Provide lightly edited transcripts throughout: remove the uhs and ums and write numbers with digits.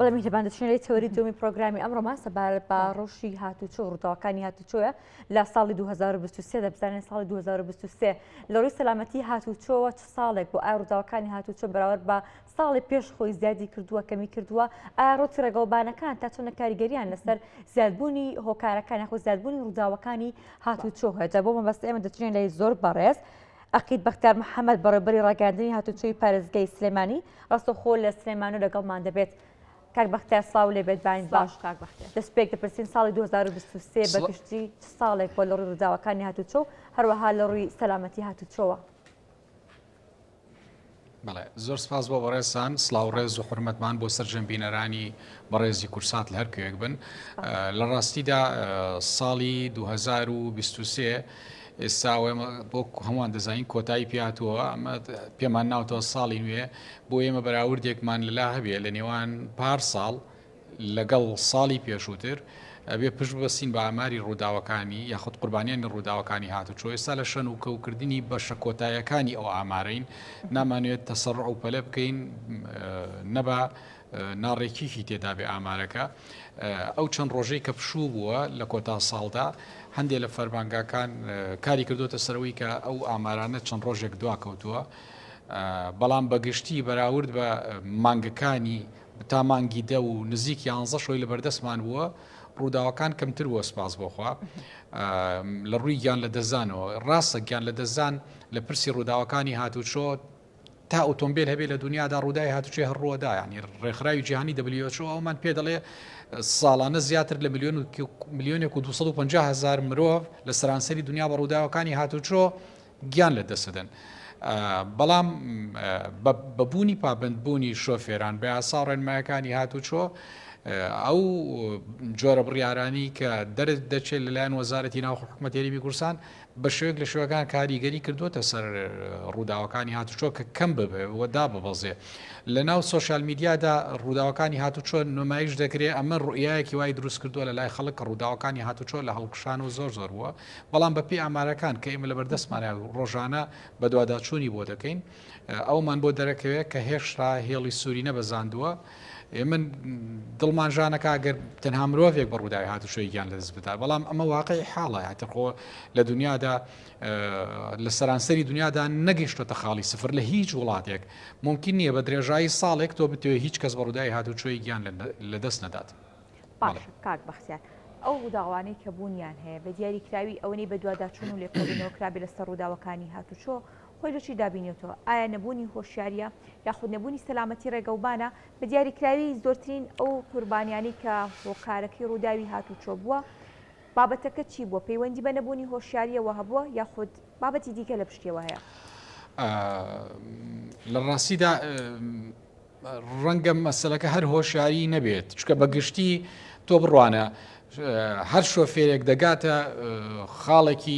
بەڵێ میهرەبان دەچینە لای تەوەری دووەمی پرۆگرامی ئەمڕۆمان سەبارەت بە ڕەوشی هاتوچۆ و ڕووداوەکانی هاتوچۆیە لە ساڵی 2023 دا بزانین ساڵی 2023 لە ڕووی سەلامەتی هاتوچۆوە چ ساڵێک بۆ ئایا ڕووداوەکانی هاتوچۆ بەراورد بە ساڵی پێش خۆی زیادی کردووە کەمی کردووە ئایا ڕوتی ڕێگەوبانەکان تا چەندە کاریگەریان لەسەر زیادبوونی هۆکارەکان یاخود زیادبوونی ڕووداوەکانی هاتوچۆ هەیە جا بۆ مەبەست ئێمە دەچینە لای زۆر بەڕێز عەقید بەختیار محەمەد بەڕێوبەری ڕاگەیاندنی هاتوچۆی پارێزگای سلێمانی ڕاستەوخۆ لە سلێمانو لەگەڵمان دەبێت. کاک بەختیار سڵاو لێ بێت باین باش کاک بەختیار. دەستپێک دەپرسین ساڵی 2023 بە گشتی چ ساڵێک بووە لە ڕووی ڕووداوەکانی هاتوچۆ و هەروەها لە ڕووی سەلامەتی هاتوچۆوە؟ بەڵێ زۆر سپاس بۆ بەڕێزتان سڵاو ڕێز و حورمەتمان بۆ سەرجەم بینەرانی بەڕێزی کورسات لە هەر کوێک بن لە ڕاستیدا ساڵی 2023 ئێستا ئێمە بۆ هەمووان دەزانین کۆتایی پیاتووە ئەمە پێمان ناوتەوە ساڵی نوێ بۆ ئێمە بەراوردێکمان لەلا هەبێ لە نێوان پار ساڵ لەگەڵ ساڵی پێشووتر ئەبێ پشت ببەستین بە ئاماری ڕووداوەکانی یاخود قوربانیانی ڕووداوەکانی هاتوچۆ، ئێستا لە شەن و کەوکردنی بەشە کۆتاییەکانی ئەو ئامارەین، نامانەوێت تەسەڕع و پەلە بکەین نەبا ناڕێکیی تێدا بێ ئامارەکە. ئەو چەند ڕۆژەی کە پشوو بووە لە کۆتا ساڵدا هەندێ لە فەرمانگاکان کاری کردوتە سەرەوەی کە ئەو ئامارانە چەند ڕۆژێک دواکەوتووە بەڵام بەگشتی بەراورد بە مانگەکانی تا مانگی دە و نزیک یانزە شۆی لەبەردەستمان بووە ڕووداوەکان کەمتر بووە سپاس بۆخوا لە ڕووی گیان لە دەستدانەوە ڕاستە گیان لە دەستدان لە پرسی ڕووداوەکانی هاتوچۆ تا ئۆتۆمبیل هەبێ لە دنیادا ڕوودای هاتوچێ هەر ڕووەدا ینی ڕێکخراوی جیهانی WHO ئەومان پێ دەڵێ ساڵانە زیاتر لە میلیۆن و میلیۆنێک و 250 هزار مرۆڤ لە سەرانسەری دنیا بە ڕووداوەکانی هاتوچۆ گیان لەدەست دەدەن. بەڵام بە بوونی پابەندبوونی شۆفێران بە یاسا و ڕێنمایەکانی هاتوچۆ ئەو جۆرە بڕیارانی کە دەردەچێت لەلایەن وەزارەتی ناوخۆ حکوومەت هەرێمی کوردستان بە شێوەیەک لە شێوەکان کاریگەری کردووەتە سەر ڕووداوەکانی هاتوچۆ کە کەم ببێ و داببەزێ لە ناو سۆشیال میدیادا ڕووداوەکانی هاتوچۆ نمایش دەکرێ ئەمە ڕوئیایەکی وای دروست کردووە لە لای خەڵک کە ڕووداوەکانی هاتوچۆ لە هەڵکشان و زۆر زۆر بووە بەڵام بەپێی ئامارەکان کە ئێمە لەبەردەستمانە و ڕۆژانە بەدواداچوونی بۆ دەکەین ئەومان بۆ دەرەکەوێت کە هێشتا هێڵی سووری نەبەزاندووە ئێمە دڵمان ژانەکە گەر تەنها مرۆڤێک بە ڕووداوی هاتوچۆی گیان لەدەست بدات بەڵام ئەمە واقعی حاڵە یاتر خۆ لە دنیادا لە سەرانسەری دنیادا نەگەیشتۆتە خاڵی سفر لە هیچ وڵاتێک ممکن نییە بە درێژایی ساڵێک تۆ بتەوێت هیچ کەس بە ڕووداوی هاتوچۆی گیان لەدەست نەدات. باشە کاک بەختیار ئەو ڕووداوانەی کە بوونیان هەیە بە دیاریکراوی ئەوەی بەدواداچوون و لێکۆڵینەوە کرابێ لەسەر ڕووداوەکانی هاتوچۆ خۆی لە چیدا بینێتەوە ئایا نەبوونی هۆشیاریە یاخود نەبوونی سەلامەتی ڕێگەوبانە بە دیاریکراوی زۆرترین ئەو قوربانیانی کە هۆکارەکەی ڕووداوی هاتوچۆ بووە بابەتەکە چی بووە پەیوەندی بە نەبوونی هۆشیاریەوە هەبووە یاخود بابەتی دیکە لە پشتیەوە هەیە؟ لە ڕاستیدا ڕەنگە مەسەلەکە هەر هۆشیاری نەبێت چکە بە گشتی تۆ بڕوانە هەر شۆفێرێک دەگاتە خاڵێکی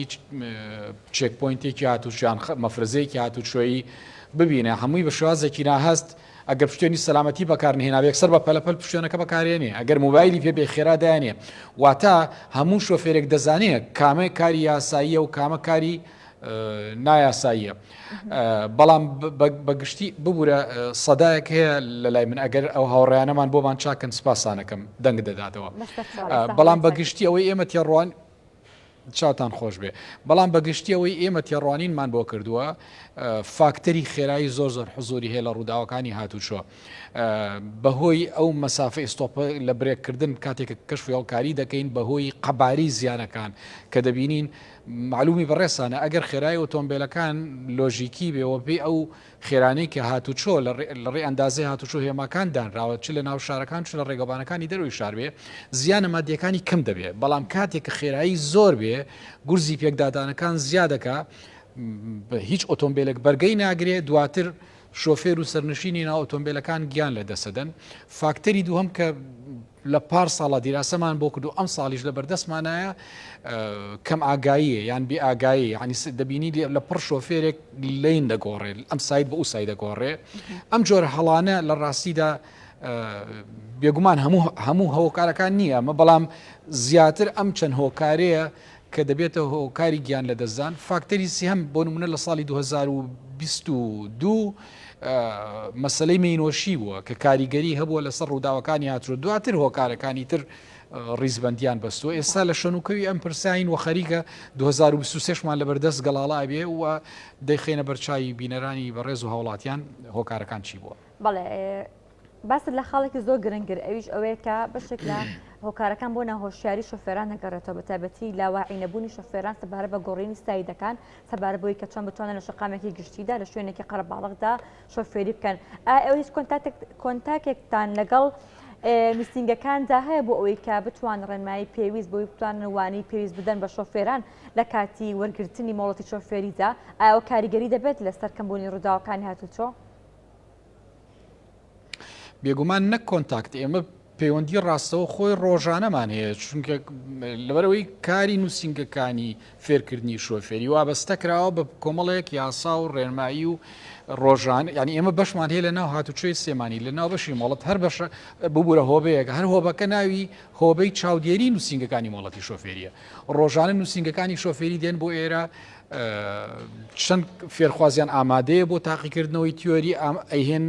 checkpoint ێکی هاتوچیان مەفرەزەیەکی هاتوچۆیی ببینە هەمووی بە شێوازێکی ناهەست ئەگەر پشتێنی سەلامەتی بەکارنهێنا یەکسەر بە پەلەپەل پشتێنەکە بەکارێنێ ئەگەر مۆبایلی پێ بێ خێرا دایانێ واتە هەموو شۆفێرێک دەزانێت کامە کاری یاساییە و کامە کاری نایاساییە بەڵام بەگشتی ببوورە سەدایەک هەیە لە لای من ئەگەر ئەو هاوڕیانەمان بۆمان چاکن سپاسانەکەم دەنگ دەداتەوە بەڵام بەگشتی ئەوەی ئێمە تێڕوان چاوتان خۆش بێ بەڵام بەگشتی ئەوەی ئێمە تێڕوانینمان بۆ کردووە فاکتەری خێرایی زۆر زۆر حزوری هەیە لە ڕووداوەکانی هاتوچۆ بەهۆی ئەو مەسافە ئیستۆپە لە برێککردن کاتێک کەشف هێڵکاری دەکەین بەهۆی قەباری زیانەکان کە دەبینین مەعلومی بەڕێزتانە ئەگەر خێرای ئۆتۆمبێلەکان لۆژیکی بێ و بەپێی ئەو خێرانەی کە هاتوچۆ لە ڕێی ئەندازەی هاتوچۆ هێماکان دانراوە چ لە ناو شارەکان چ لە ڕێگەوبانەکانی دەرەوەی شار بێ زیانە مادیەکانی کەم دەبێ بەڵام کاتێک کە خێرایی زۆر بێ گورزی پێکدادانەکان زیادەکا هیچ ئۆتۆمبێلێک بەرگەی ناگرێ دواتر شۆفێر و سەرنشینی ناو ئۆتۆمبێلەکان گیان لەدەستدەدەن فاکتەری دووهەم کە لە پار ساڵا دیراسەمان بۆ کرد و ئەم ساڵیش لە بەردەستمانایە کەم ئاگاییە یان بێ ئاگایی یعنی دەبینی لە پڕ شۆفێرێک lane دەگۆڕێ ئەم side بە ئەو side دەگۆڕێ ئەم جۆرە هەڵانە لە ڕاستیدا بێگومان هەموو هەموو هۆکارەکان نییە ئەمە بەڵام زیاتر ئەم چەند هۆکارەیە کە دەبێتە هۆکاری گیان لەدەستدان فاکتەری سێهەم بۆ نمونە لە ساڵی 2022. مەسەلەی مەینۆشی بووە کە کاریگەری هەبووە لەسەر ڕووداوەکانی هاتوچۆ دواتر هۆکارەکانی تر ڕیزبەندیان بەستووە ئێستا لە شەنوکەوی ئەم پرسین و خەریکە 2023 مان لەبەردەست گەڵاڵە ئەبێ و دەیخەینە بەرچاوی بینەرانی بەڕێز و هاوڵاتیان هۆکارەکان چی بووە. بەڵێ باست لە خاڵێکی زۆر گرنگ کرد ئەویش ئەوەیە کە بەشێک لە هۆکارەکان بۆ ناهۆشیاری شۆفێران دەگەڕێتەوە بە تایبەتی لە واعی نەبوونی شۆفێران سەبارەت بە گۆڕینی سایدەکان سەبارەت بەوەی کە چۆن بتوانن لە شەقامێکی گشتیدا لە شوێنێکی قەرەباڵغدا شۆفێری بکەن ئایا ئێوە هیچ کۆنتاکێکتان لەگەڵ نووسینگەکاندا هەیە بۆ ئەوەی کە بتوان ڕێنمایی پێویست بۆی بتوانن وانەی پێویست بدەن بە شۆفێران لە کاتی وەرگرتنی مۆڵەتی شۆفێریدا ئایا کاریگەری دەبێت لەسەر کەمبوونی ڕووداوەکانی هاتوچۆ؟ بێگومان نەک کۆنتاکت ئێمە پەیوەندی ڕاستەوە خۆی ڕۆژانەمان هەیە چونکە لەبەرەوەی کاری نووسینگەکانی فێرکردنی شۆفێری وابەستە کراوە بە کۆمەڵێک یاسا و ڕێنمایی و ڕۆژان یعنی ئێمە بەشمان هەیە لە ناو هاتوچۆی سلێمانی لە ناو بەشی مۆڵەت هەر بەشە ببوورە هۆبەیەک هەر هۆبەکە ناوی هۆبەی چاودێری نووسینگەکانی مۆڵەتی شۆفێریە ڕۆژانە نووسینگەکانی شۆفێری دێن بۆ ئێرە چەند فێرخوازیان ئامادەیە بۆ تاقیکردنەوەی تیۆری ئەیهێن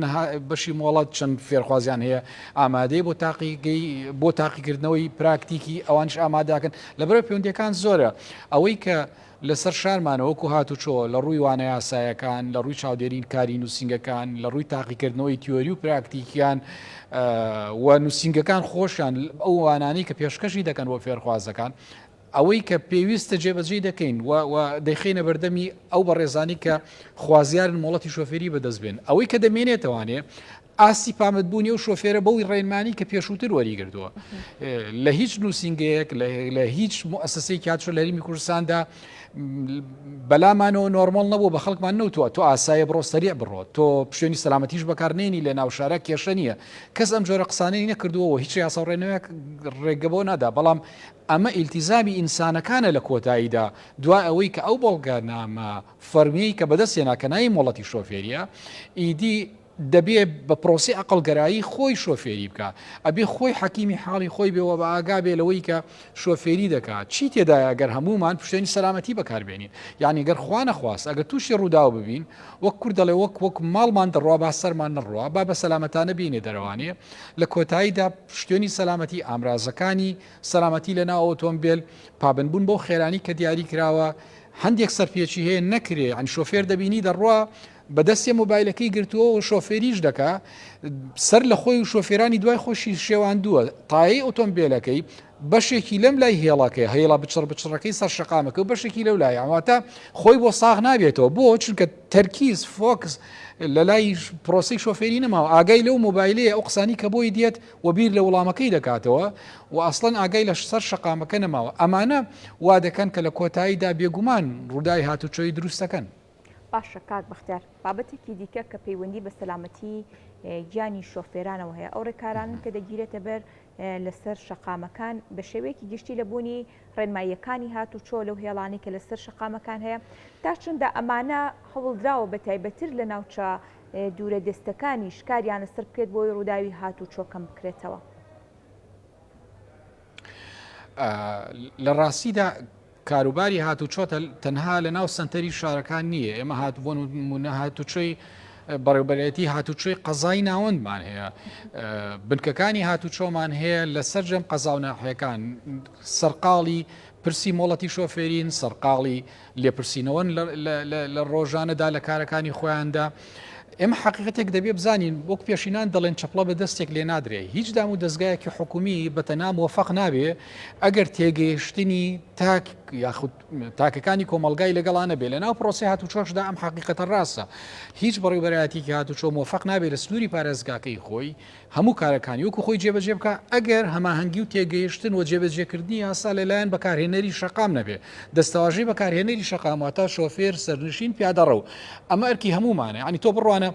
بەشی مۆڵەت چەند فێرخوازیان هەیە ئامادەیە بۆ تاقیگەی بۆ تاقیکردنەوەی پراکتیکی ئەوانش ئامادەکەن لەبەرە پەیوەندیەکان زۆرە ئەوەی کە لەسەر شارمانە وەکو هاتوچۆ لە ڕووی وانە یاسایەکان لە ڕووی چاودێرین کاری نووسینگەکان لە ڕووی تاقیکردنەوەی تیۆری و پراکتیکیان و نووسینگەکان خۆشیان ئەو وانانەی کە پێشکەشی دەکەن بۆ فێرخوازەکان ئەوەی کە پێویستە جێبەجێی دەکەین و و دەیخەینە بەردەمی ئەو بەڕێزانی کە خوازیارن مۆڵەتی شۆفێری بەدەست بێن ئەوەی کە دەمێنێتەوانێ ئاستی پامەدبوونی ئەو شۆفێرە بەوی ڕێنمانی کە پێشووتر وەریگردووە لە هیچ نووسینگەیەک لە هیچ موسسەی کاتشۆ لە هەرێمی کوردستاندا بەلامانەوە نۆرمەڵ نەبوو بە خەڵکمان نەوتووە تۆ ئاسایە بڕۆ سەریع بڕۆ تۆ پشتێنی سەلامەتیش بەکارنێنی لە ناوشارە کێشە نییە کەس ئەم جۆرە قسانەی نەکردووە و هیچ یاسا و ڕێنمایەک ڕێگە بۆ نادا بەڵام ئەمە ئیلتیزامی ئینسانەکانە لە کۆتاییدا دوای ئەوەی کە ئەو بەڵگەنامە فەرمیەی کە بەدەست هێنا کە ناوی مۆڵەتی شۆفێریە ئیدی دەبێ بە پرۆسەی عەقڵگەرایی خۆی شۆفێری بکا ئەبێ خۆی حەکیمی حاڵی خۆی بێ و بە ئاگا بێ لەوەی کە شۆفێری دەکا چی تێدایە گەر هەموومان پشتێنی سەلامەتی بەکاربێنین یعنی گەر خوا نەخواست ئەگەر تووشی ڕووداو ببین وەک کورد دەڵێ وەک وەک ماڵمان دەڕوا با سەرمان نەڕوا با بە سەلامەتانە بینێ دەرەوانێ لە کۆتاییدا پشتێنی سەلامەتی ئامرازەکانی سەلامەتی لە ناو ئۆتۆمبێل، پابەندبوون بەو خێرانی کە دیاری کراوە، هەندێک سەرپێچی هەیە نەکرێ، یانی شۆفێر دەبینی دەڕوا بە دەستێ مۆبایلەکەی گرتووە و شۆفێریش دەکا، سەر لە خۆی و شۆفێرانی دوای خۆشی شێواندووە، تایەی ئۆتۆمبێلەکەی بەشێکی لەم لای هێڵەکەی هێڵە بچڕ بچڕەکەی سەر شەقامەکە و بەشێکی لەو لای واتە خۆی بۆ ساغ نابێتەوە بۆ چونکە تەرکیز focus لە لای پرۆسەی شۆفێری نەماوە ئاگای لەو مۆبایلەیە ئەو قسانی کە بۆی دێت و بیر لە وڵامەکەی دەکاتەوە و ئەسڵەن ئاگای لە سەر شەقامەکە نەماوە ئەمانە وا دەکەن کە لە کۆتاییدا بێگومان ڕووداوی هاتوچۆی دروست دەکەن. باشە کاک بەختیار بابەتێکی دیکە کە پەیوەندی بە سەلامەتی گیانی شۆفێرانەوە هەیە ئەو ڕێکارانەن کە دەگیرێتە بەر لەسەر شەقامەکان بە شێوەیەکی گشتی لە بوونی ڕێنماییەکانی هاتوچۆ لەو هێڵانەی کە لەسەر شەقامەکان هەیە تا چەندە ئەمانە هەوڵدراوە بە تایبەتر لە ناوچە دوورە دەستەکانیش کاریان لەسەر بکرێت بۆی ڕووداوی هاتوچۆ کەم بکرێتەوە؟ لە ڕاستیدا کاروباری هاتوچۆ تەنها لە ناو سنتەری شارەکان نییە ئێمە هات بۆ نمونە هاتوچۆی بەڕێوبەرێتی هاتوچۆی قەزای ناوەندمان هەیە بنکەکانی هاتوچۆمان هەیە لە سەرجەم قەزا و ناحیەکان سەرقاڵی پرسی مۆڵەتی شۆفێرین سەرقاڵی لێپرسینەوەن لە ڕۆژانەدا لە کارەکانی خۆیاندا. ئێمە حقیقەتێک دەبێ بزانین وەک پێشینان دەڵێن چەپڵە بە دەستێک لێ نادرێ هیچ دام و دەستگایەکی حکومی بەتەنا مۆفەق نابێ ئەگەر تێگەیشتنی تاک یاخود تاکەکانی کۆمەلگای لەگەڵانە بێ لە ناو پرۆسی هاتوچۆشدا ئەم حقیقەتە ڕاستە هیچ بەڕێوبەرایەتێکی هاتوچۆ مۆفەق نابێ لە سنووری پارێزگاکەی خۆی هەموو کارەکانی وەکو خۆی جێبەجێ بکا ئەگەر هەماهەنگی و تێگەیشتن و جێبەجێکردنی یاسا لەلایەن بەکارهێنەری شەقام نەبێ دەستەواژەی بەکارهێنەری شەقام واتە شۆفێر سەرنشین پیادەڕەو ئەمە ئەرکی هەموومانە یعنی تۆ بڕوانە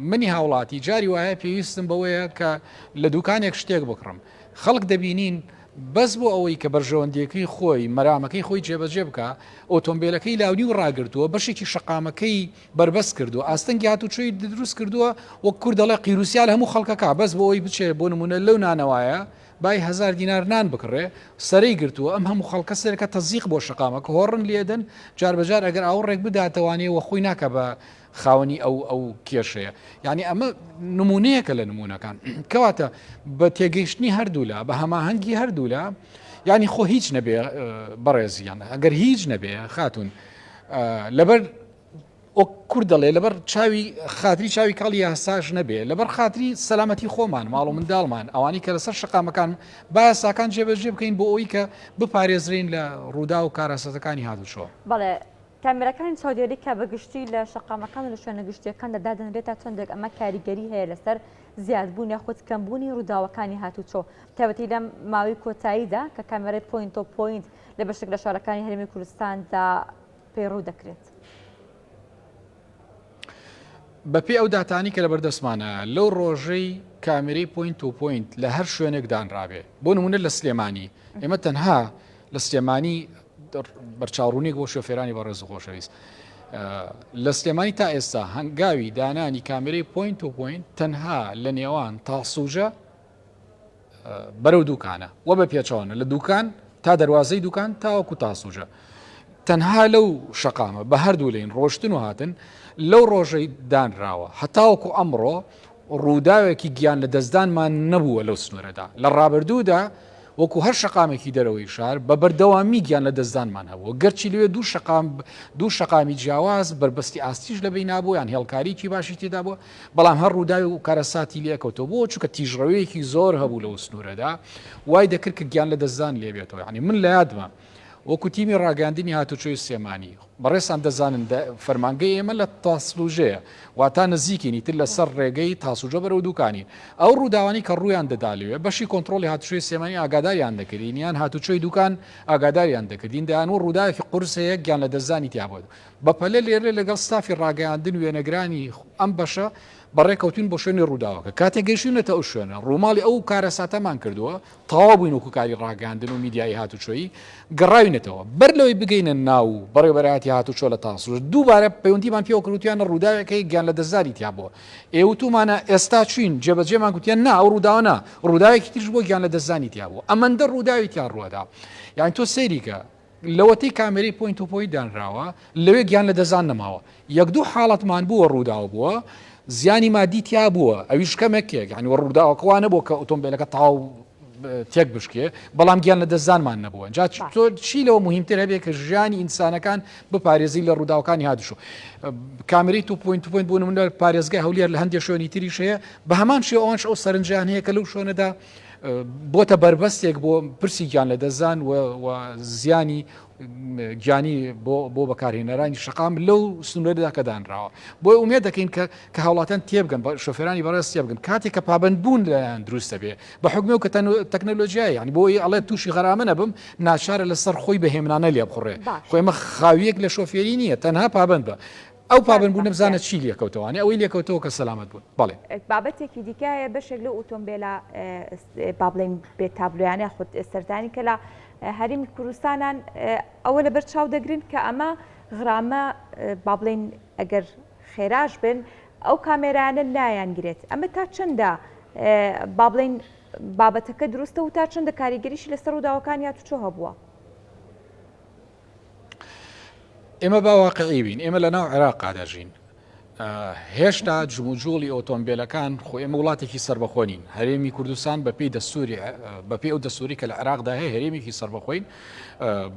منی هاوڵاتی جاری وایە پێویستم بەوەیە کە لە دوکانێک شتێک بکڕم خەڵک دەبینین بەس بۆ ئەوەی کە بەرژەوەندیەکەی خۆی مەرامەکەی خۆی جێبەجێ بکە ئۆتۆمبیلەکەی لاونی و ڕاگرتووە بەشێکی شەقامەکەی بەربەست کردووە ئاستەنگی هاتوچۆی دروست کردووە وەک کورد دەڵێ قیروسیال هەموو خەڵکەکە بەس بۆ ئەوەی بچێ بۆ نمونە لەو نانەوایە بای هەزار دینار نان بکڕێ سەرەی گرتووە ئەم هەموو خەڵکە سەرەکە تەزیق بۆ شەقامەکە هۆڕن لێدەن جار بەجار ئەگەر ئاوڕێک بداتەوانێ وە خۆی ناکە بە. خاوەنی ئەو ئەو کێشەیە یعنی ئەمە نمونەیەکە لە نمونەکان کەواتە بە تێگەیشتنی هەردوولا بە هەماهەنگی هەردوولا یعنی خۆ هیچ نەبێ بەڕێزیان ئەگەر هیچ نەبێ خاتون لەبەر وەک کورد دەڵێ لەبەر چاوی خاتری چاوی کاڵی یاساش نەبێ لەبەر خاتری سەلامەتی خۆمان ماڵ و منداڵمان ئەوانی کە لەسەر شەقامەکان با یاساکان جێبەجێ بکەین بۆ ئەوەی کە بپارێزرین لە ڕوودا و کارەساتەکانی هاتوچۆ. بەڵێ کامێراکانی چاودێری کە بە گشتی لە شەقامەکان و لە شوێنە گشتییەکاندا دادەنرێت تا چەندێک ئەمە کاریگەری هەیە لەسەر زیادبوون یاخود کەمبوونی ڕووداوەکانی هاتوچۆ تایبەتی لەم ماوەی کۆتاییدا کە کامێرای point to point لە بەشێک لە شارەکانی هەرێمی کوردستاندا پەیڕەو دەکرێت. بەپێی ئەو داتانەی کە لەبەردەستمانە لەو ڕۆژەی کامێرەی point to point لە هەر شوێنێک دانرابێ بۆ نمونە لە سلێمانی ئێمە تەنها لە سلێمانی بەرچاوڕوونێک بۆ شۆفێرانی بەڕێز و خۆشەویست لە سلێمانی تا ئێستا هەنگاوی دانانی کامێرەی point to point تەنها لە نێوان تاسوجە بەرەو دوکانە و بە پێچەوانە لە دوکان تا دەروازەی دوکان تاوەکو تاسوجە تەنها لەو شەقامە بە هەردوو lane ڕۆشتن و هاتن لەو ڕۆژەی دانراوە هەتاوەکو ئەمڕۆ ڕووداوێکی گیان لە دەستدانمان نەبووە لەو سنوورەدا لە ڕابردوودا وەکو هەر شەقامێکی دەرەوەی شار بە بەردەوامی گیان لە دەستدانمان هەبووە گەرچی لەوێ دوو شەقام دوو شەقامی جیاواز بەربەستی ئاستیش لە بەینا بوو یان هێڵکاریی باشی تێدا بووە بەڵام هەر ڕووداوێک و کارەساتی لێکەوتەوە بۆ چونکە تیژڕەوەیەکی زۆر هەبوو لەو سنوورەدا وای دەکرد کە گیان لە دەستدان لێبێتەوە یعنی من لە یادمە وەکو تیمی ڕاگەاندنی هاتوچۆی سلێمانی بەڕێزتان دەزانن فەرمانگەی ئێمە لە تاسڵوژەیە واتا نزیکینی تر لەسەر ڕێگەی تاسوجە بەرەو دوکانین ئەو ڕووداوانی کە ڕوویان دەدا لەوێ بەشی کۆنتترۆلی هاتوچۆی سلێمانی ئاگاداریان دەکردین یان هاتوچۆی دوکان ئاگاداریان دەکردین دەیان و ڕووداوێکی قورس هەیە گیان لە دەستدانی تیا بوو بەپەلە لێرە لەگەڵ ستافی ڕاگەیاندن وێنەگرانی ئەم بەشە بەڕێکەوتوین بۆ شوێنی ڕووداوەکە کاتێک گەیشتوینەتە ئەو شوێنە ڕووماڵی ئەو کارەساتەمان کردووە تەواو بووین وەکو کاری ڕاگەیاندن و میدیایی هاتوچۆیی گەڕاوینەتەوە بەر لەوەی بگەینە ناو بەڕێوەبەرایەتی هاتوچۆ لە تاسوج دووبارە پەیوەندیمان پێوە کرد وتیانە ڕووداوێک هەیە گیان لەدەستدانی تیا بووە ئێ وتومانە ئێستا چوین جێبەجێمان گوتیان نا ئەو ڕووداوە نا ڕووداوێکی تریش بووە گیان لەدەستدانی تیا بووە ئەمەندە ڕووداوی تیا ڕووەدا یانی تۆ سەیریکە لەوەتەی کامێرەی point to point دانراوە لەوێ گیان لەدەستدان نەماوە یەک دوو حاڵەتمان بووە ڕووداو بووە زیانی مادی تیا بووە ئەویش کەمێک کێک یعنی وە ڕووداوەکە وا نەبووە کە ئۆتۆمبیلەکە تاو تێک بشکێ بەڵام گیان لە دەستدانمان نەبووە جا تۆ چی لەوە مهمتر هەبێ کە ژیانی ئینسانەکان بپارێزی لە ڕووداوەکانی هاتوچۆ کامێرەی to point to point بۆ نمونە پارێزگای هەولێر لە هەندێک شوێنی تریش هەیە بە هەمان شێوە ئەوانش ئەو سەرنجیان هەیە کە لەو شوێنەدا بۆتە بەربەستێک بۆ پرسی گیان لەدەستدان و زیانی گیانی بۆ بۆ بەکارهێنەرانی شەقام لەو سنوورەدا کە دانراوە بۆی ئومێد دەکەین کە کە هاوڵاتیان تێبگەن بە شۆفێرانی بەڕێز تێبگەن کاتێک کە پابەندبوون لایان دروست دەبێ بە حکومی و کە تەکنەلۆژیای یعنی بۆی ئەڵێ تووشی غەرامە نەبم ناچارە لەسەر خۆی بە هێمنانە لێبخوڕێ خۆ ئێمە خاویەک لە شۆفێری نییە تەنها پابەند بە ئەو پابەندبوونە بزانە چی لێکەوتەوە ئەوەی لێکەوتەوە کە سەلامەت بوون بەڵێ. بابەتێکی دیکە هەیە بەشێک لەو ئۆتۆمبێلە با بڵێین بێ تابلۆیانە یاخود سەردانی کە لە هەرێمی کوردستانان ئەوە لەبەر چاو دەگرن کە ئەمە غرامە با بڵێین ئەگەر خێراش بن ئەو کامێرانە نایانگرێت ئەمە تا چەندە با بڵێین بابەتەکە دروستە و تا چەندە کاریگەریشی لەسەر ڕووداوەکانی هاتوچۆ هەبووە؟ ئێمە با واقعی بین ئێمە لە ناو عێراقا دەژین هێشتا جموجوڵی ئۆتۆمبیلەکان خۆ ئێمە وڵاتێکی سربەخۆ نین هەرێمی کوردستان بەپی دەستوری بەپی ئەو دەستوری کە لە عێراقدا هەیە هەرێمێکی سربەخۆین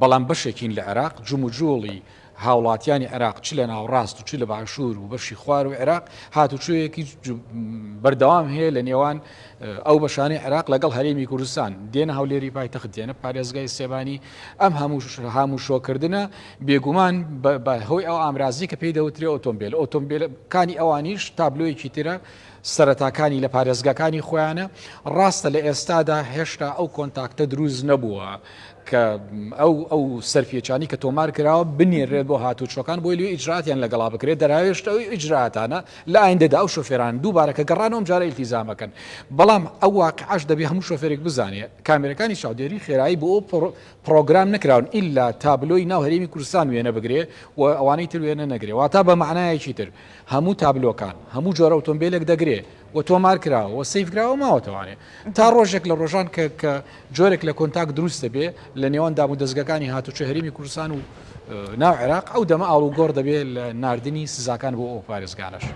بەڵام بەشێکین لە عێراق جموجوڵی هاوڵاتیانی عێراق چ لە ناوڕاست و چ لە باشوور و بەشی خوار و عێراق هاتوچۆیەکی بەردەوام هەیە لە نێوان ئەو بەشانەی عێراق لەگەڵ هەرێمی کوردستان دێنە هەولێری پایتەخت دێنە پارێزگای سلێمانی ئەم هەموو هاموشۆکردنە بێگومان بە هۆی ئەو ئامرازی کە پێی دەوترێ ئۆتۆمبیل ئۆتۆمبیلەکانی ئەوانیش تابلۆیەکی ترە سەرەتاکانی لە پارێزگاکانی خۆیانە ڕاستە لە ئێستادا هێشتا ئەو contact ە دروست نەبووە کە ئەو ئەو سەرپێچانی کە تۆمار کراوە بنێرێت بۆ هاتوچۆکان بۆی لێ ئیجراتیان لەگەڵا بکرێت دەراوێشت ئەو ئیجراتانە لە ئایندەدا ئەو شۆفێران دووبارە کە گەڕانەوە ئەم جارە ئیلتیزامەکەن بەڵام ئەو واقعەش دەبێ هەموو شۆفێرێک بزانێ کامێرەکانی چاودێری خێرایی بۆ ئەو پڕۆگرام نەکراون ئیلا تابلۆی ناو هەرێمی کوردستان وێنە بگرێ و ئەوانەی تر وێنە نەگرێ واتا بە مەعنایەکی تر هەموو تابلۆکان هەموو جۆرە ئۆتۆمبیلێک دەگرێ. دەکرێ و تۆمار کراوە و save کراوە ماوەتەوانێ تا ڕۆژێک لە ڕۆژان کە کە جۆرێک لە contact دروست دەبێ لە نێوان دام و دەستگەکانی هاتوچۆ هەرێمی کوردستان و ناو عێراق ئەو دەمە ئاڵوگۆڕ دەبێت لە ناردنی سزاکان بۆ ئەو پارێزگانەش.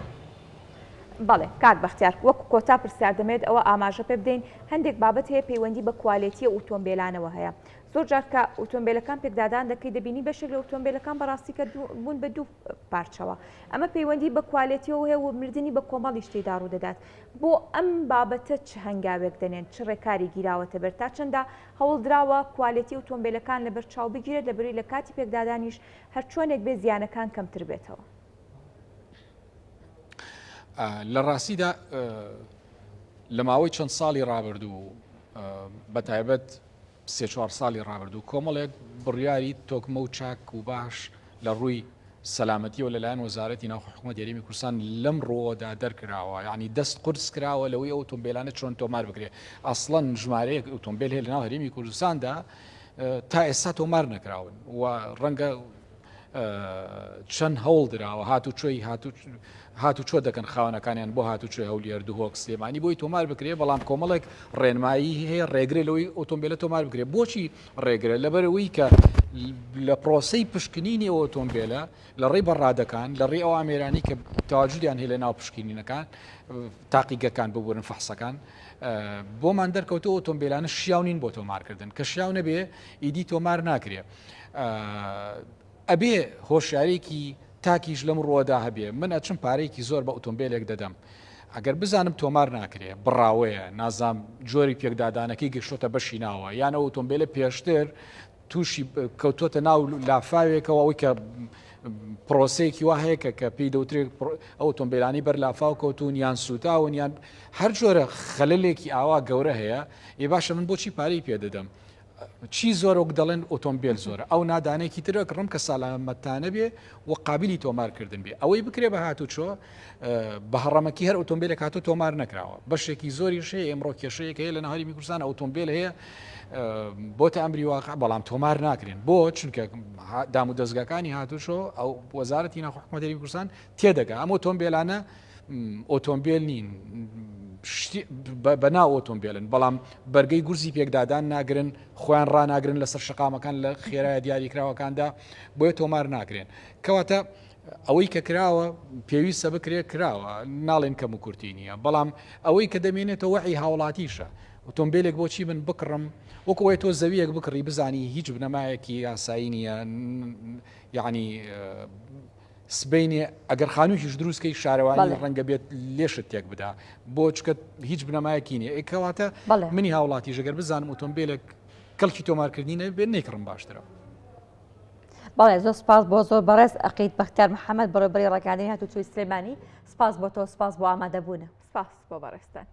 بەڵێ کاک بەختیار وەکو کۆتا پرسیار دەمەوێت ئەوە ئاماژە پێ بدەین هەندێک بابەت هەیە پەیوەندی بە کوالێتیە ئوتۆمبێلانەوە هەیە زۆر جار کە ئوتۆمبێلەکان پێکدادان دەکەی دەبینی بەشێک لە ئوتۆمبێلەکان بەڕاستی کە بوون بە دوو پارچەوە ئەمە پەیوەندی بە کوالێتیەوە هەیە و مردنی بە کۆمەڵیش تێدا ڕوودەدات بۆ ئەم بابەتە چ هەنگاوێک دەنێن چ ڕێکاری گیراوەتە بەر تا چەندە هەوڵدراوە کوالێتی ئوتۆمبێلەکان لەبەر چاو بگیرێت لەبەری لە کاتی پێکدادانیش هەرچۆنێک بێ زیانەکان کەمتر بێتەوە. لە ڕاستیدا لە ماوەی چەند ساڵی ڕابردوو بە تایبەت سێ چوار ساڵی ڕابردوو کۆمەڵێک بڕیاری تۆکمە و چاک و باش لە ڕووی سەلامەتیەوە لەلایەن وەزارەتی ناوخۆ حکوومەت هەرێمی کوردستان لەم ڕووەدا دەرکراوە یعنی دەست قورس کراوە لەوەی ئەو ئۆتۆمبیلانە چۆن تۆمار بکرێ ئەسڵەن ژمارەیەک ئۆتۆمبیل هەیە لەناو هەرێمی کوردستاندا تا ئێستا تۆمار نەکراون و ڕەنگە چەند هەوڵ دراوە هاتوچۆی هاتوچۆ دەکەن خاوەنەکانیان بۆ هاتوچۆی هەولێر دهۆک سلێمانی بۆی تۆمار بکرێ بەڵام کۆمەڵێک ڕێنمایی هەیە ڕێگرە لەوەی ئۆتۆمبیلە تۆمار بکرێ بۆچی ڕێگرە لەبەرەوەی کە لە پرۆسەی پشکنینی ئەو ئۆتۆمبیلە لە ڕێی بەڕادەکان لە ڕێی ئەو ئامێرانی کە تەواجودیان هەیە لە ناو پشکینینەکان تاقیگەکان ببورن فەحسەکان بۆمان دەرکەوتو ئۆتۆمبیلانە شیاو نین بۆ تۆمارکردن کە شیاو نەبێ ئیدی تۆمار ناکرێ ئەبێ هۆشیارێکی تاکیش لەم ڕووەدا هەبێ من ئەچم پارەیەکی زۆر بە ئۆتۆمبیلێک دەدەم ئەگەر بزانم تۆمار ناکرێ بڕاوەیە نازام جۆری پێکدادانەکەی گەشتۆتە بەشی ناوە یان ئەو ئۆتۆمبیلە پێشتر تووشی کەوتۆتە ناو لافاوێکەوە ئەوەی کە پرۆسەیەکی وا هەیە کە کە پێی دەوترێت ئەو ئۆتۆمبیلانی بەر لافاو کەوتون یان سووتاون یان هەر جۆرە خەللێکی ئاوا گەورە هەیە ێ باشە من بۆچی پارەی پێ دەدەم چی زۆر وەک دەڵێن ئۆتۆمبیل زۆرە ئەو نادانێکی تر ئەکڕم کە سالامەتانە بێ و قابلی تۆمارکردن بێ ئەوەی بکرێ بە هاتوچۆ بە هەڕەمەکی هەر ئۆتۆمبیلێک هاتو تۆمار نەکراوە بەشێکی زۆریش هەیە ئێمڕۆ کێشەیەک هەیە لە ناو هەرێمی کوردستان ئۆتۆمبیل هەیە بۆتە ئەمری واقع بەڵام تۆمار ناکرێن بۆ چونکە دام و دەستگاکانی هاتوچۆ ئەو وەزارەتی ناوخۆ حکومەتی هەرێمی کوردستان تێدەگا ئەم ئۆتۆمبیلانە ئۆتۆمبیل نین بە ناو ئۆتۆمبیلن بەڵام بەرگەی گورزی پێکدادان ناگرن خۆیان ڕناگرن لەسەر شقامەکان لە خێرایە دیاریکراوەکاندا بۆیە تۆمار ناکرێن کەواتە ئەوەی کە کراوە پێویستە بکرێت کراوە ناڵێن کەم و کورتی نییە بەڵام ئەوەی کە دەمێنێتەوە وەعی هاوڵاتیشە ئۆتۆمبیلێک بۆچی من بکڕم وەکو ئەوەی تۆ زەویەک بکڕی بزانی هیچ بنەمایەکی یاسایی نییە یعنی سبەینێ ئەگەر خانوویش دروست کەی شارەوانی ڕەنگە بێت لێشت تێک بدا بۆ چکە هیچ بنەمایەکی نییە ئێکەواتە منی هاوڵاتی ژگەر بزانم ئۆتۆمبیلێک کەڵکی تۆمارکردنی نەبێت نەیکڕم باشترە. بەڵێ زۆر سپاس بۆ زۆر بەڕێز عەقید بەختیار محەممەد بەڕێوەبەری ڕاگەیاندنی هاتوچۆی سلێمانی سپاس بۆ تۆ سپاس بۆ ئامادەبوونە سپاس بۆ بەڕێزتان.